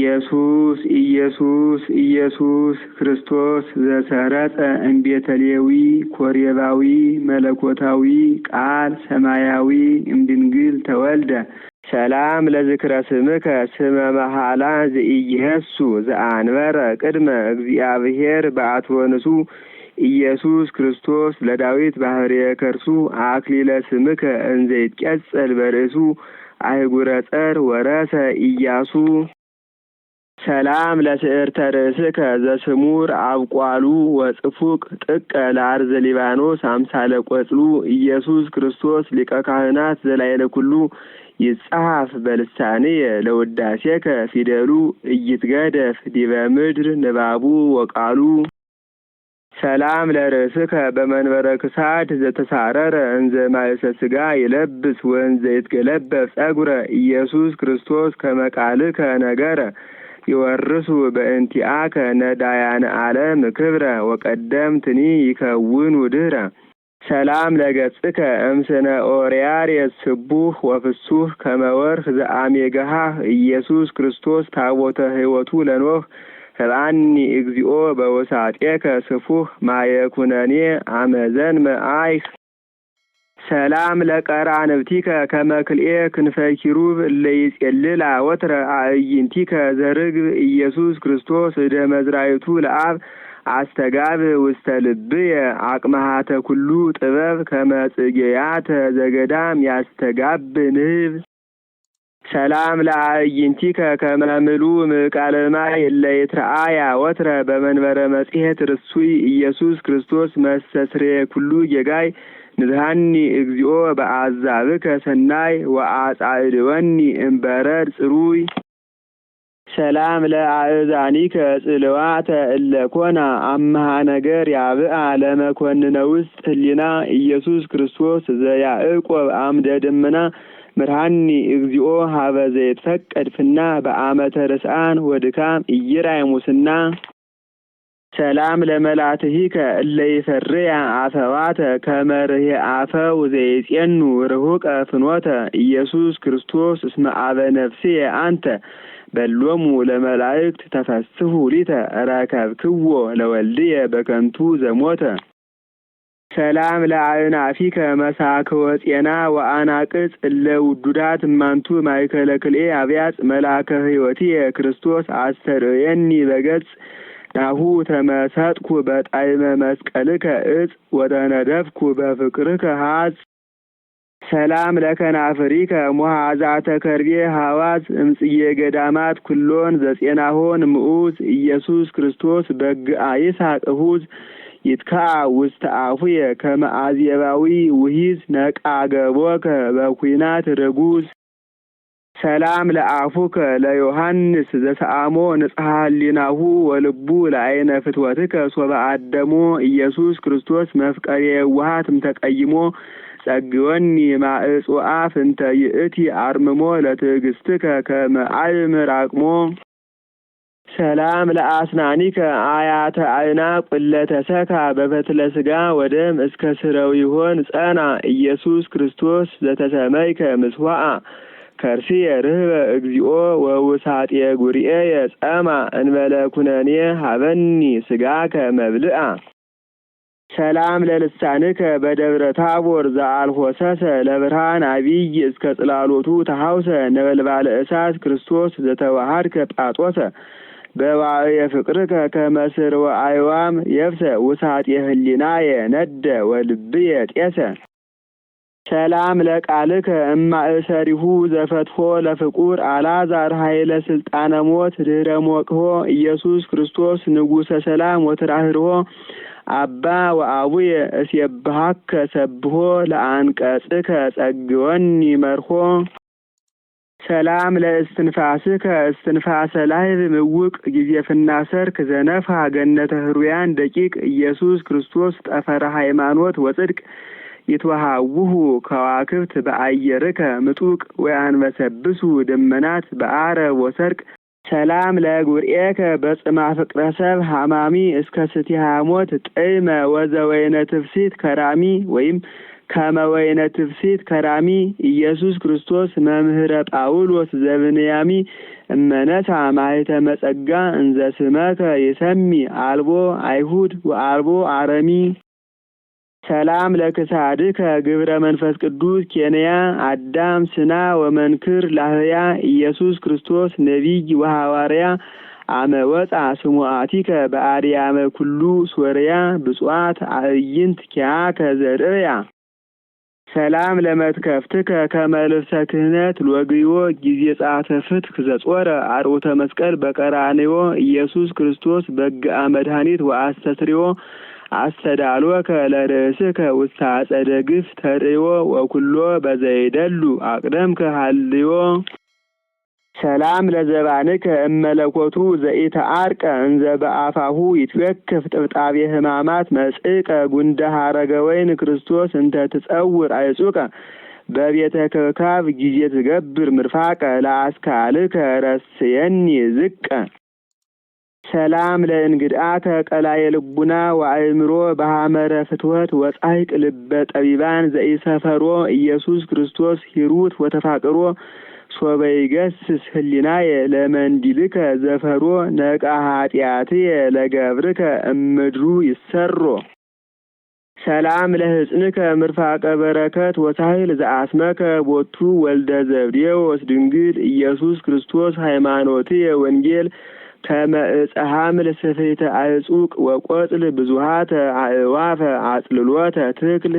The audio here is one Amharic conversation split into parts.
ኢየሱስ ኢየሱስ ኢየሱስ ክርስቶስ ዘሰረጸ እምቤተ ሌዊ ኮሬባዊ መለኮታዊ ቃል ሰማያዊ እምድንግል ተወልደ። ሰላም ለዝክረ ስምከ ስመ መሃላ ዘኢይሄሱ ዘአንበረ ቅድመ እግዚአብሔር በአትሮንሱ ኢየሱስ ክርስቶስ ለዳዊት ባህርየ ከርሱ አክሊለ ስምከ እንዘ ይትቀጸል በርእሱ አህጉረ ጸር ወረሰ ኢያሱ። ሰላም ለስዕርተ ርእስከ ዘስሙር አብቋሉ ወጽፉቅ ጥቀ ለአርዘ ሊባኖስ አምሳለ ቆጽሉ ኢየሱስ ክርስቶስ ሊቀ ካህናት ዘላዕለ ኩሉ ይጸሐፍ በልሳንየ ለውዳሴከ ፊደሉ ኢይትገደፍ ዲበ ምድር ንባቡ ወቃሉ። ሰላም ለርእስከ በመንበረ ክሳድ ዘተሳረረ እንዘ ማእሰ ሥጋ ይለብስ ወእንዘ ይትገለበብ ጸጉረ ኢየሱስ ክርስቶስ ከመ ቃልከ ነገረ ይወርሱ በእንቲአከ ነዳያነ ዓለም ክብረ ወቀደምትኒ ይከውኑ ድህረ። ሰላም ለገጽከ እምስነ ኦርያሬስ ስቡህ ወፍሱህ ከመ ወርህ ዘአሜገሃህ ኢየሱስ ክርስቶስ ታቦተ ሕይወቱ ለኖህ ህብአኒ እግዚኦ በውሳጤከ ስፉህ ማየኩነኔ አመዘንመ አይህ። ሰላም ለቀራንብቲከ ከመ ክልኤ ክንፈ ኪሩብ እለ ይጼልላ ወትረ አዕይንቲከ ዘርግብ ኢየሱስ ክርስቶስ እደ መዝራእቱ ለአብ አስተጋብ ውስተ ልብየ አቅመሃተ ኩሉ ጥበብ ከመ ጽጌያተ ዘገዳም ያስተጋብ ንህብ። ሰላም ለአዕይንቲከ ከመ ምሉእ ምቃለ ማይ እለ ይትረአያ ወትረ በመንበረ መጽሔት ርሱይ ኢየሱስ ክርስቶስ መስተስርየ ኩሉ ጌጋይ ንዝሃኒ እግዚኦ በአዛብከ ሰናይ ወአጻእድወኒ እምበረድ ጽሩይ። ሰላም ለአእዛኒከ ጽልዋተ እለ ኮና አምሃ ነገር ያብአ ለመኮንነ ውስጥ ህሊና ኢየሱስ ክርስቶስ ዘያዕቆብ አምደ ደመና ምርሃኒ እግዚኦ ሀበ ዘይትፈቀድ ፍና በአመተ ርስአን ወድካም ኢይራይ ሙስና። ሰላም ለመላትሂከ እለ ይፈርያ አፈዋተ ከመ ርሄ አፈው ዘይጼኑ ርሁቀ ፍኖተ ኢየሱስ ክርስቶስ እስመ አበ ነፍስየ አንተ በሎሙ ለመላእክት ተፈስሑ ሊተ ረከብክዎ ለወልድየ በከንቱ ዘሞተ። ሰላም ለአእናፊከ መሳክወ ጼና ወአናቅጽ እለ ውዱዳት እማንቱ ማእከለ ክልኤ አብያጽ መላከ ሕይወትየ ክርስቶስ አስተርእየኒ በገጽ ናሁ ተመሰጥኩ በጣዕመ መስቀልከ እጽ ወተነደፍኩ በፍቅርከ ሀጽ። ሰላም ለከናፍሪከ ሙሃዛተ ከርቤ ሀዋዝ እምጽዬ ገዳማት ኩሎን ዘጼናሆን ምዑዝ ኢየሱስ ክርስቶስ በግአ ይስሐቅ እሁዝ ይትከዓ ውስተ አፉየ ከመ አዜባዊ ውሂዝ ነቃ ገቦከ በኩናት ርጉዝ። ሰላም ለአፉከ ለዮሐንስ ዘሰአሞ ንጽሐ ህሊናሁ ወልቡ ለአይነ ፍትወትከ ሶበ አደሞ ኢየሱስ ክርስቶስ መፍቀሬ የዋሃት እምተቀይሞ ጸግወኒ ማእጽአ ፍንተ ይእቲ አርምሞ ለትዕግስትከ ከመ አእምር አቅሞ። ሰላም ለአስናኒከ አያተ አዕናቅ እለ ተሰካ በፈትለ ሥጋ ወደም እስከ ስረው ይሆን ጸና ኢየሱስ ክርስቶስ ዘተሰመይከ ምስዋአ ከርስየ ርህበ እግዚኦ ወውሳጤ ጉርኤየ ጸማ እንበለ ኩነኔ ሀበኒ ሥጋከ መብልአ። ሰላም ለልሳንከ በደብረ ታቦር ዘአልሆሰሰ ለብርሃን አቢይ እስከ ጽላሎቱ ተሐውሰ ነበልባለ እሳት ክርስቶስ ዘተዋሃድከ ጳጦሰ በዋዕየ ፍቅርከ ከመ ስርወ አዕዋም የብሰ ውሳጤ ህሊናየ ነደ ወልብየ ጤሰ። ሰላም ለቃልከ እማእሰሪሁ ዘፈትሖ ለፍቁር አልዓዛር ኃይለ ስልጣነ ሞት ድህረ ሞቅሆ ኢየሱስ ክርስቶስ ንጉሰ ሰላም ወትራህርሆ አባ ወአቡየ እስየብሃከ ሰብሖ ለአንቀጽከ ጸግወኒ መርሖ። ሰላም ለእስትንፋስከ እስትንፋሰ ላህብ ምውቅ ጊዜ ፍናሰርክ ዘነፍሃ ገነተ ህሩያን ደቂቅ ኢየሱስ ክርስቶስ ጠፈረ ሃይማኖት ወጽድቅ ይትወሃውሁ ከዋክብት በአየርከ ምጡቅ ወያንበሰብሱ ደመናት በአረብ ወሰርቅ። ሰላም ለጉርኤከ በጽማ ፍቅረ ሰብ ሀማሚ እስከ ስቲሃ ሞት ጥዕመ ወዘወይነ ትፍሲት ከራሚ ወይም ከመ ወይነ ትፍሲት ከራሚ ኢየሱስ ክርስቶስ መምህረ ጳውሎስ ዘብንያሚ እመነሳ ማኅተመ ጸጋ እንዘ ስመከ ይሰሚ አልቦ አይሁድ ወአልቦ አረሚ። ሰላም ለክሳድከ ግብረ መንፈስ ቅዱስ ኬንያ አዳም ስና ወመንክር ላህያ ኢየሱስ ክርስቶስ ነቢይ ወሐዋርያ አመ ወፃ ስሙአቲከ በአርያመ ኩሉ ሶርያ ብፁዓት አዕይንት ኪያከ ዘርእያ። ሰላም ለመትከፍትከ ከመ ልብሰ ክህነት ሎግዮ ጊዜ ጸአተ ፍትሕ ዘጾረ አርዑተ መስቀል በቀራንዮ ኢየሱስ ክርስቶስ በግአ መድኃኒት ወአስተስርዮ አስተዳሎከ ለርእስከ ውስተ አጸደ ግፍ ተርእዮ ወኩሎ በዘይደሉ አቅደምከ ሀልዮ። ሰላም ለዘባንከ እመለኮቱ ዘኢተአርቀ እንዘ በአፋሁ ይትወክፍ ጥብጣቤ ሕማማት መጽእቀ ጉንደ ሐረገ ወይን ክርስቶስ እንተ ትጸውር አይጹቀ በቤተ ክብካብ ጊዜ ትገብር ምርፋቀ ለአስካልከ ረስየኒ ዝቀ። ሰላም ለእንግድአከ ቀላየ ልቡና ወአእምሮ በሐመረ ፍትወት ወጻይቅ ልበ ጠቢባን ዘኢሰፈሮ ኢየሱስ ክርስቶስ ሂሩት ወተፋቅሮ ሶበ ይገስስ ህሊናየ ለመንዲልከ ዘፈሮ ነቃ ኃጢአትየ ለገብርከ እምድሩ ይሰሮ። ሰላም ለሕጽንከ ምርፋቀ በረከት ወሳህል ዘአስመከ ቦቱ ወልደ ዘብዴዎስ ድንግል ኢየሱስ ክርስቶስ ሃይማኖትየ ወንጌል ከመ ዕፀ ሐምል ስፍሕተ አዕጹቅ ወቈጽል ብዙሃተ አዕዋፈ አጽልሎተ ትክል።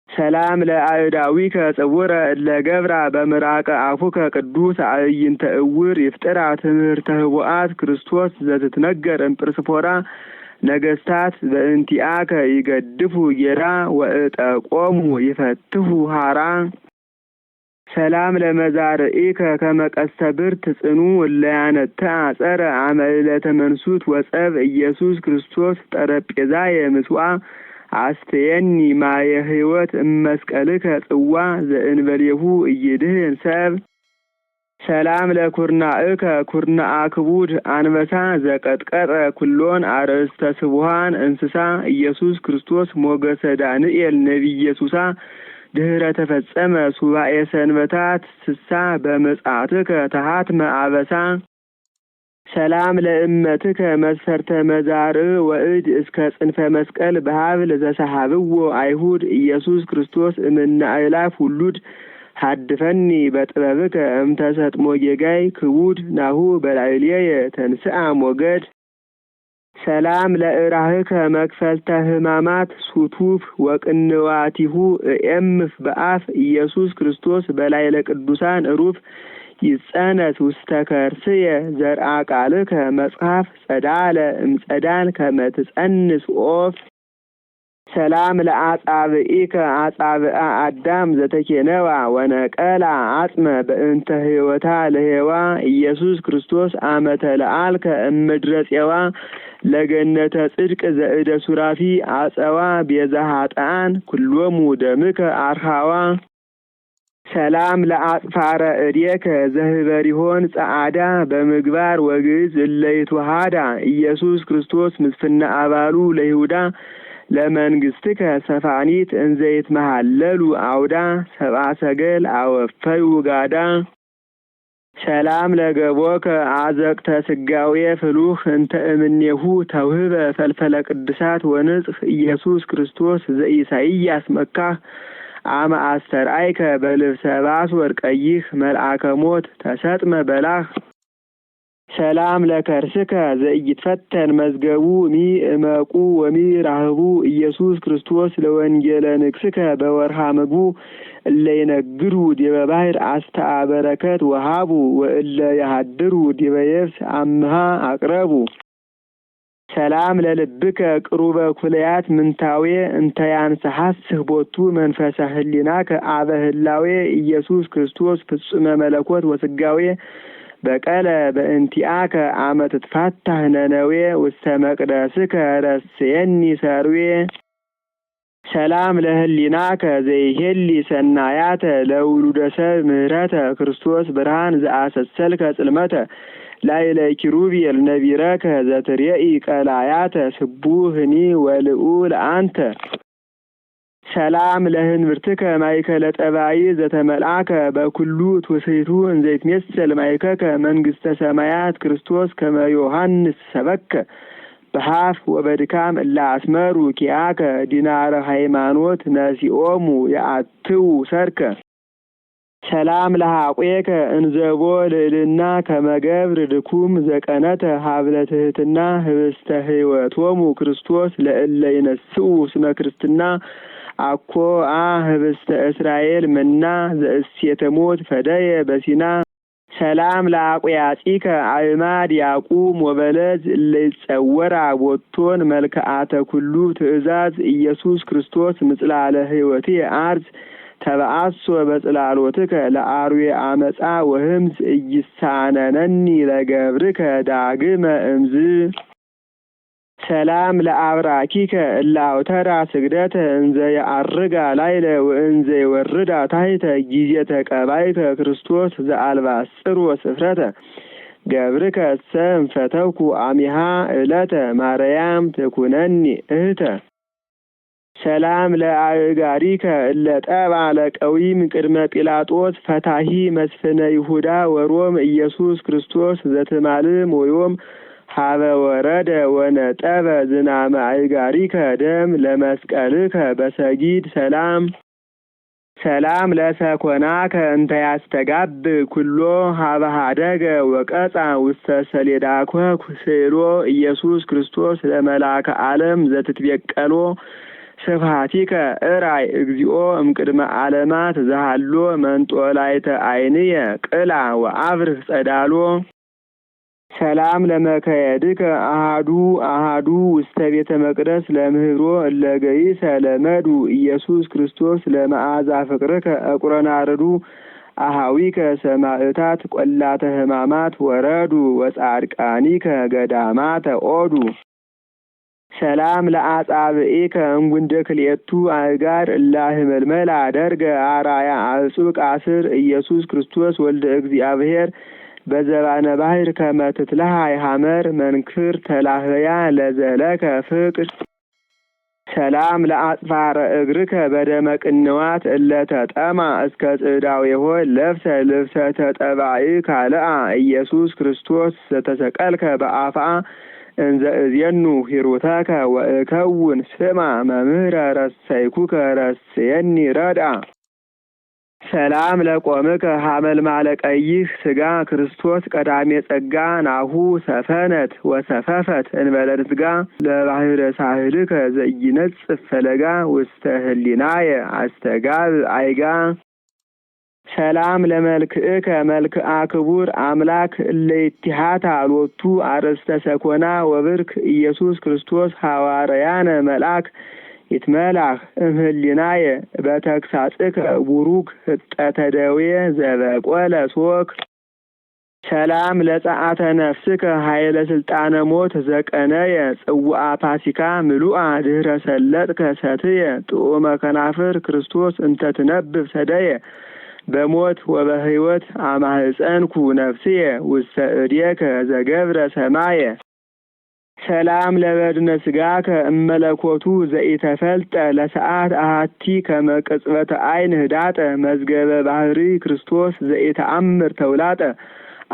ሰላም ለአእዳዊከ ጽውረ እለ ገብራ በምራቀ አፉከ ቅዱስ አዕይንተ እውር ይፍጥራ ትምህርተ ህቡአት ክርስቶስ ዘትትነገር እምጵርስፎራ ነገስታት በእንቲአከ ይገድፉ ጌራ ወእጠቆሙ ይፈትሁ ሃራ። ሰላም ለመዛርኢከ ከመ ቀስተ ብርት ጽኑ እለያነትዓ ጸረ አመ ዕለተ መንሱት ወጸብ ኢየሱስ ክርስቶስ ጠረጴዛየ ምስዋ አስተየኒ ማየ ሕይወት እመስቀልከ ጽዋ ዘእንበሌሁ ኢይድህን ሰብ። ሰላም ለኩርናእከ ኩርናአ ክቡድ አንበሳ ዘቀጥቀጠ ኩሎን አርእስተ ስቡሃን እንስሳ ኢየሱስ ክርስቶስ ሞገሰ ዳንኤል ነቢየ ሱሳ ድህረ ተፈጸመ ሱባኤ ሰንበታት ስሳ በምጽአትከ ተሃትመ አበሳ። ሰላም ለእመትከ መስፈርተ መዛርዕ ወእድ እስከ ጽንፈ መስቀል በሀብል ዘሰሃብዎ አይሁድ ኢየሱስ ክርስቶስ እምነ አእላፍ ውሉድ ሀድፈኒ በጥበብከ እምተሰጥሞ ጌጋይ ክቡድ ናሁ በላዕሌየ ተንስአ ሞገድ። ሰላም ለእራህከ መክፈልተ ህማማት ሱቱፍ ወቅንዋቲሁ እኤምፍ በአፍ ኢየሱስ ክርስቶስ በላዕለ ቅዱሳን እሩፍ ይጸነት ውስተ ከርስየ ዘርአ ቃልከ መጽሐፍ ጸዳለ እምጸዳል ከመ ትጸንስ ኦፍ። ሰላም ለአጻብኢከ አጻብአ አዳም ዘተኬነዋ ወነቀላ አጽመ በእንተ ህይወታ ለሄዋ ኢየሱስ ክርስቶስ አመተ ለአልከ እምድረ ፄዋ ለገነተ ጽድቅ ዘእደ ሱራፊ አጸዋ ቤዛ ኃጥአን ኩሎሙ ደምከ አርሃዋ። ሰላም ለአጽፋረ እዴከ ዘህበሪሆን ጸዓዳ በምግባር ወግዕዝ እለ ይትወሃዳ ኢየሱስ ክርስቶስ ምስፍነ አባሉ ለይሁዳ ለመንግስትከ ሰፋኒት እንዘ ይትመሃለሉ አውዳ ሰብአ ሰገል አወፈዩ ጋዳ። ሰላም ለገቦከ አዘቅተ ስጋዌ ፍሉህ እንተ እምኔሁ ተውህበ ፈልፈለ ቅድሳት ወንጽሕ ኢየሱስ ክርስቶስ ዘኢሳይያስ መካህ አመ አስተርአይከ በልብሰ ባስወር ቀይህ መልአከ ሞት ተሰጥመ በላህ። ሰላም ለከርስከ ዘኢይትፈተን መዝገቡ ሚ እመቁ ወሚ ራህቡ ኢየሱስ ክርስቶስ ለወንጌለ ንግስከ በወርሃ ምግቡ እለ ይነግዱ ዲበ ባሕር አስተአ በረከት ወሃቡ ወእለ ያሃድሩ ዲበ የብስ አምሃ አቅረቡ። ሰላም ለልብከ ቅሩበ ኩለያት ምንታዌ እንተ ያንሰሐስህ ቦቱ መንፈሰ ህሊናከ አበ ህላዌ ኢየሱስ ክርስቶስ ፍጹመ መለኮት ወስጋዌ በቀለ በእንቲአከ አመ ትትፋታህ ነነዌ ውስተ መቅደስከ ረስየኒ ሰርዌ። ሰላም ለህሊናከ ዘይሄሊ ሰናያተ ለውሉደ ሰብ ምህረተ ክርስቶስ ብርሃን ዘአሰሰልከ ጽልመተ ላዕለ ኪሩቤል ነቢረከ ዘትሬኢ ቀላያተ ስቡህኒ ወልዑል አንተ። ሰላም ለህንብርትከ ማእከለ ጠባይ ዘተመልአከ በኩሉ ትውስሂቱ እንዘይትሜሰል ማእከከ መንግስተ ሰማያት ክርስቶስ ከመ ዮሐንስ ሰበከ በሀፍ ወበድካም እለ አስመሩ ኪያከ ዲናረ ሃይማኖት ነሲኦሙ የአትው ሰርከ። ሰላም ለሐቆከ እንዘቦ ልዕልና ከመገብር ድኩም ዘቀነተ ሀብለ ትህትና ህብስተ ህይወቶሙ ክርስቶስ ለእለ ይነስኡ ስመ ክርስትና አኮ አ ህብስተ እስራኤል መና ዘእሴተ ሞት ፈደየ በሲና። ሰላም ለአቆያጺከ አእማድ ያቁም ወበለዝ እለ ይጸወራ ቦቶን መልክዓተ ኩሉ ትእዛዝ ኢየሱስ ክርስቶስ ምጽላለ ህይወቴ አርዝ ተበአሶ በጽላሎትከ ለአርዌ አመፃ ወህምዝ እይሳነነኒ ለገብርከ ዳግመ እምዝ። ሰላም ለአብራኪከ እለ አውተራ ስግደተ እንዘ የዐርጋ ላዕለ ወእንዘ ይወርዳ ታሕተ ጊዜ ተቀባይከ ክርስቶስ ዘአልባስጥሮ ስፍረተ ገብርከ እሰ እምፈተውኩ አሚሃ ዕለተ ማርያም ትኩነኒ እህተ። ሰላም ለአእጋሪከ እለ ጠባ ለቀዊም ቅድመ ጲላጦስ ፈታሂ መስፍነ ይሁዳ ወሮም ኢየሱስ ክርስቶስ ዘትማልም ወዮም ሀበ ወረደ ወነጠበ ዝናመ አእጋሪከ ደም ለመስቀልከ በሰጊድ ሰላም። ሰላም ለሰኮናከ እንተ ያስተጋብ ኩሎ ሀበ ሀደገ ወቀጻ ውስተ ሰሌዳኮ ስዕሎ ኢየሱስ ክርስቶስ ለመላከ ዓለም ዘትትቤቀሎ ስብሐቲከ እራይ እግዚኦ እምቅድመ ዓለማት ዘሃሎ መንጦላይተ ዓይንየ ቅላ ወአብርህ ጸዳሎ። ሰላም ለመከየድከ አሃዱ አሃዱ ውስተ ቤተ መቅደስ ለምህሮ እለ ገይሰ ለመዱ ኢየሱስ ክርስቶስ ለመዓዛ ፍቅርከ እቁረናርዱ አሃዊከ ሰማዕታት ቆላተ ሕማማት ወረዱ ወጻድቃኒከ ገዳማተ ኦዱ። ሰላም ለአጻብዒከ እንጉንደ ክልኤቱ አእጋር እላ ህመልመላ ደርገ አራያ አዕጹቅ አስር ኢየሱስ ክርስቶስ ወልደ እግዚአብሔር በዘባነ ባህር ከመ ትትለሃይ ሐመር መንክር ተላህያ ለዘለከ ፍቅር። ሰላም ለአጽፋረ እግርከ በደመ ቅንዋት እለ ተጠማ እስከ ጽዳዌሆ ለብሰ ልብሰ ተጠባኢ ካልአ ኢየሱስ ክርስቶስ ዘተሰቀልከ በአፍአ እንዘ እዜኑ ሂሩተከ ወእከውን ስማ መምህረ ረሰይኩከ ረስየኒ ረድአ። ሰላም ለቆምከ ሀመልማለ ቀይህ ስጋ ክርስቶስ ቀዳሜ ጸጋ ናሁ ሰፈነት ወሰፈፈት እንበለ ንስጋ ለባህረ ሳህልከ ዘኢይነጽፍ ፈለጋ ውስተ ህሊናየ አስተጋብ አይጋ። ሰላም ለመልክእከ መልክአ ክቡር አምላክ እለ ይትሃታ ሎቱ አርእስተ ሰኮና ወብርክ ኢየሱስ ክርስቶስ ሐዋርያነ መልአክ ይትመላኽ እምህሊናየ በተግሳጽከ ቡሩክ ህጠተ ደዌ ዘበቆለ ሶክ። ሰላም ለጸአተ ነፍስከ ኃይለ ስልጣነ ሞት ዘቀነየ ጽዋአ ፋሲካ ምሉአ ድህረ ሰለጥከ ሰትየ ጥዑመ ከናፍር ክርስቶስ እንተ ትነብብ ሰደየ በሞት ወበህይወት አማህፀንኩ ነፍስየ ውስተ እዴከ ዘገብረ ሰማየ። ሰላም ለበድነ ስጋከ እመለኮቱ ዘኢተፈልጠ ለሰዓት አሃቲ ከመ ቅጽበተ ዓይን ህዳጠ መዝገበ ባህሪ ክርስቶስ ዘኢተአምር ተውላጠ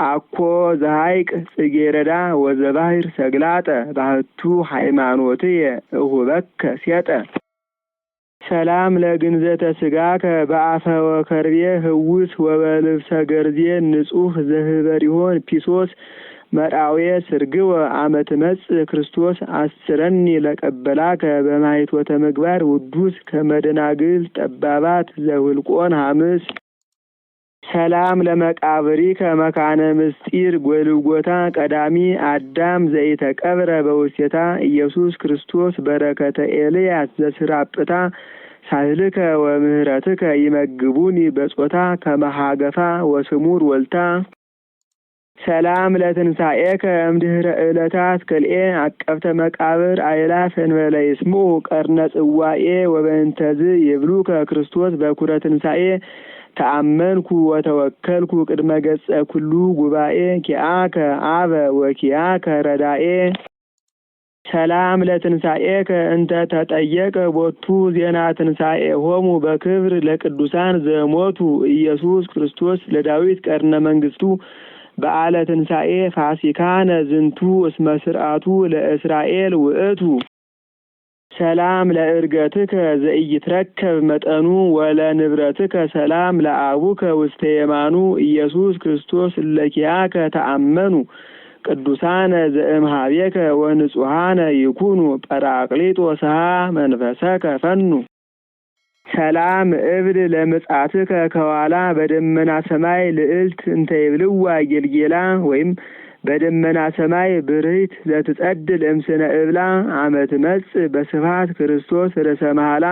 አኮ ዘሐይቅ ጽጌረዳ ወዘባህር ሰግላጠ ባህቱ ሃይማኖትየ እሁበከ ሴጠ። ሰላም ለግንዘተ ስጋከ በአፈ ወከርቤ ህውስ ወበልብሰ ገርዜ ንጹህ ዘህበሪሆን ፒሶስ መርአዌ ስርግወ አመ ትመጽእ ክርስቶስ አስረኒ ለቀበላከ በማኅቶተ ምግባር ውዱስ ከመደናግል ጠባባት ዘሁልቆን ሐምስ። ሰላም ለመቃብሪከ መካነ ምስጢር ጎልጎታ ቀዳሚ አዳም ዘኢተቀብረ በውስቴታ ኢየሱስ ክርስቶስ በረከተ ኤልያስ ዘስራጵታ ሳህልከ ወምህረትከ ይመግቡኒ በጾታ ከመሃገፋ ወስሙር ወልታ። ሰላም ለትንሣኤከ እምድኅረ ዕለታት ክልኤ አቀብተ መቃብር አእላፍ እንበለ ይስምዑ ቀርነ ጽዋኤ ወበእንተዝ ይብሉከ ክርስቶስ በኩረ ትንሣኤ ተአመንኩ ወተወከልኩ ቅድመ ገጸ ኩሉ ጉባኤ ኪአከ አበ ወኪአከ ረዳኤ። ሰላም ለትንሣኤከ እንተ ተጠየቀ ቦቱ ዜና ትንሣኤ ሆሙ በክብር ለቅዱሳን ዘሞቱ ኢየሱስ ክርስቶስ ለዳዊት ቀርነ መንግስቱ በዓለ ትንሣኤ ፋሲካነ ዝንቱ እስመ ስርዓቱ ለእስራኤል ውእቱ። ሰላም ለዕርገትከ ዘኢይትረከብ መጠኑ ወለንብረትከ ሰላም ለአቡከ ውስተ የማኑ ኢየሱስ ክርስቶስ ለኪያከ ተአመኑ ቅዱሳነ ዘእምሃቤከ ወንጹሃነ ይኩኑ ጰራቅሊጦስሃ መንፈሰከ ፈኑ። ሰላም እብል ለምጽአትከ ከኋላ በደመና ሰማይ ልዕልት እንተ ይብልዋ ጌልጌላ ወይም በደመና ሰማይ ብርህት ለትጸድል እምስነ እብላ አመ ትመጽእ በስብሐት ክርስቶስ ርእሰ መሐላ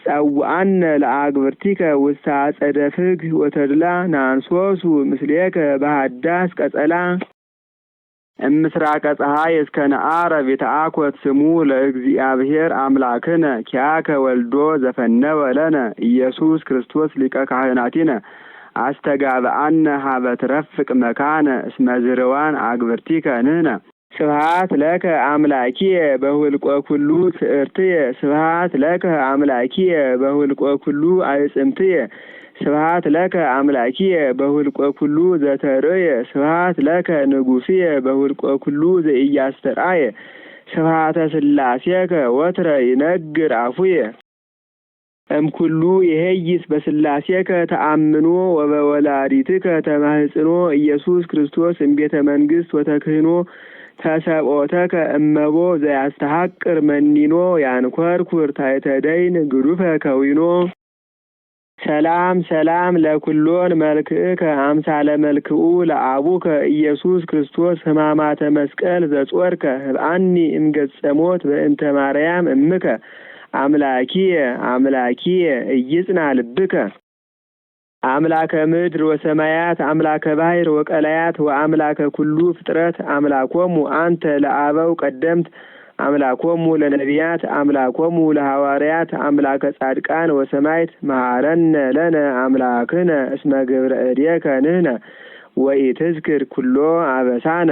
ጸውአነ ለአግብርቲከ ውስተ አጸደ ፍግ ወተድላ ናንሶሱ ምስሌከ በሃዳስ ቀጸላ። እምስራቀ ፀሐይ እስከ ነዓረብ የተአኮት ስሙ ለእግዚአብሔር አምላክነ ኪያከ ወልዶ ዘፈነወ ለነ ኢየሱስ ክርስቶስ ሊቀ ካህናቲነ አስተጋብአነ ሀበ ትረፍቅ መካነ እስመ ዝርዋን አግብርቲከ ንሕነ። ስብሐት ለከ አምላኪየ በሁልቆ ኩሉ ትእርትየ፣ ስብሐት ለከ አምላኪየ በሁልቆ ኩሉ አዕጽምትየ፣ ስብሐት ለከ አምላኪየ በሁልቆ ኩሉ ዘተርእየ፣ ስብሐት ለከ ንጉሥየ በሁልቆ ኩሉ ዘኢያስተርአየ፣ ስብሐተ ሥላሴከ ወትረ ይነግር አፉየ። እምኩሉ የሄይስ በሥላሴከ ተአምኖ ወበወላዲትከ ተማህጽኖ ኢየሱስ ክርስቶስ እምቤተ መንግስት ወተክህኖ ተሰብኦተከ እመቦ ዘያስተሐቅር መኒኖ ያንኮርኩር ታይተደይን ግዱፈ ከዊኖ። ሰላም ሰላም ለኩሎን መልክዕከ አምሳለ መልክኡ ለአቡከ ኢየሱስ ክርስቶስ ሕማማተ መስቀል ዘጾርከ ህብአኒ እምገጸ ሞት በእንተ ማርያም እምከ አምላኪየ አምላኪየ ኢይጽና ልብከ። አምላከ ምድር ወሰማያት አምላከ ባሕር ወቀላያት ወአምላከ ኩሉ ፍጥረት አምላኮሙ አንተ ለአበው ቀደምት አምላኮሙ ለነቢያት አምላኮሙ ለሐዋርያት አምላከ ጻድቃን ወሰማዕት መሐረነ ለነ አምላክነ እስመ ግብረ እዴከ ንሕነ ወኢትዝክር ኩሎ አበሳነ።